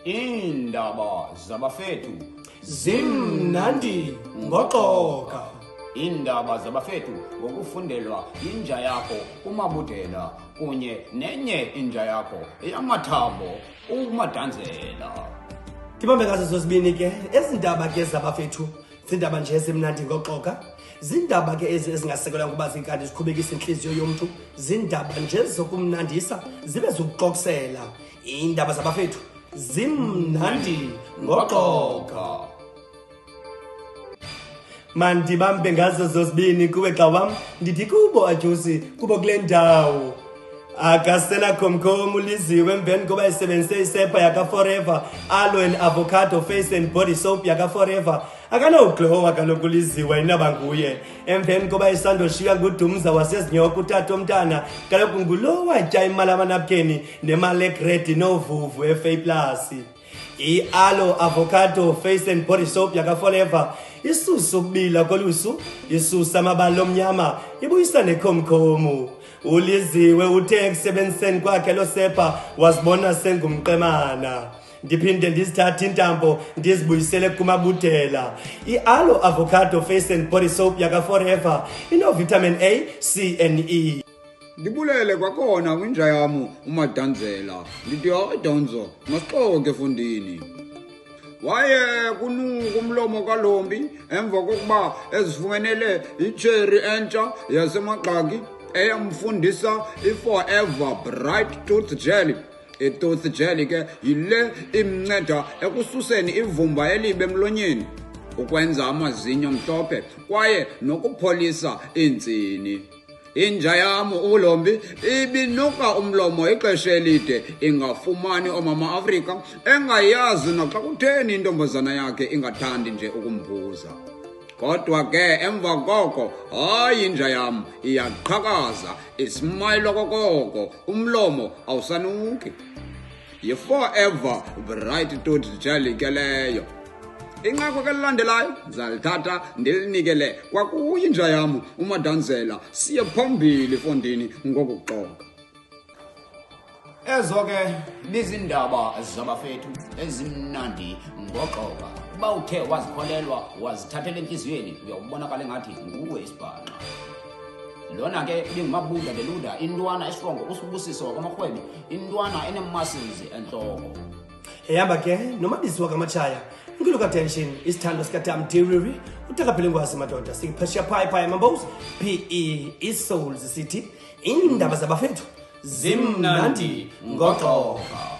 Iindaba zabafethu zimnandi ngoxoka. Iindaba zabafethu ngokufundelwa inja yakho uMabudela kunye nenye inja yakho eyamathambo uMadanzela. Ndibambe ngazo zozibini ke ezi ndaba ke zabafethu, zindaba nje ezimnandi ngoxoka, zindaba ke ezi ezingasekelwa ukuba zikanti zikhubekisa intliziyo yomntu, zindaba nje zokumnandisa zibe zokuxokusela. Iindaba zabafethu zimnandi ngoxoka. Mandibambe ngazo zozibini kuwe xa wam, ndithi kubo ajusi kubo kule ndawo. Akasenakhomkhomu uLiziwe emveni koba esebenzise isepha yakaForever Aloe and Avocado Face and Body Soap yakaForever. Akanoglowa kaloku uLiziwe inaba nguye emveni koba esandoshiywa nguDumza wasezinyoka utata omntana, kaloku ngulo watya imali amanapkeni nemali egredi novuvu eFayplasi. I-Aloe Avocado Face and Body Soap yakaForever isusa ukubila kolusu, isusa amabala omnyama, ibuyisa nekhomkhomu. ULiziwe uthe ekusebenziseni kwakhe lo sepha wazibona sengumqemana. Ndiphinde ndizithathe intambo ndizibuyisele kuMabudela. I-Aloe Avocado Face and Body Soap yakaForever ino-vitamin A, C and E. Ndibulele kwakhona kwinja yam uMadanzela, ndithi hayi Danzo, masixoke efundini. Waye kunuka umlomo kaLombi emva kokuba ezifumenele itsheri entsha yaseMagxaki eyamfundisa i-Forever Bright Tooth Gel. I-tooth gel ke yile imnceda ekususeni ivumba elibi emlonyeni, ukwenza amazinyo mhlophe kwaye nokupholisa iintsini. Inja yam uLombi ibinuka umlomo ixesha elide ingafumani oomama Afrika, engayazi naxa kutheni intombazana yakhe ingathandi nje ukumphuza. Kodwa ke emva koko, hayi, inja yam iyaqhakaza, ismayilo kokoko, umlomo awusanuki. Yi-Forever Bright Tooth Gel ke leyo. Inqaku ke lilandelayo ndizalithatha ndilinikele kwakuyo inja yam uMadanzela, siye phambili fondini ngokuxoka. Ezo ke bizindaba zabafethu ezimnandi ngoxoka. Uba uthe wazikholelwa wazithathela entliziyweni, uyawubonakala engathi nguwe isibhanxa. Lona ke ibinguMabuda deluda, intwana esongo uSibusiso wakwaMarhwebi, intwana enemuscles entloko. Ehamba ke noMabisi wakaMatshaya, inkulu katension, isithando sikaTam Diriri, uTakaphele Ngwazi madoda, siphesheya phaya phaya mambos PE isouls, sithi iindaba zabafethu zimnandi ngoxoka.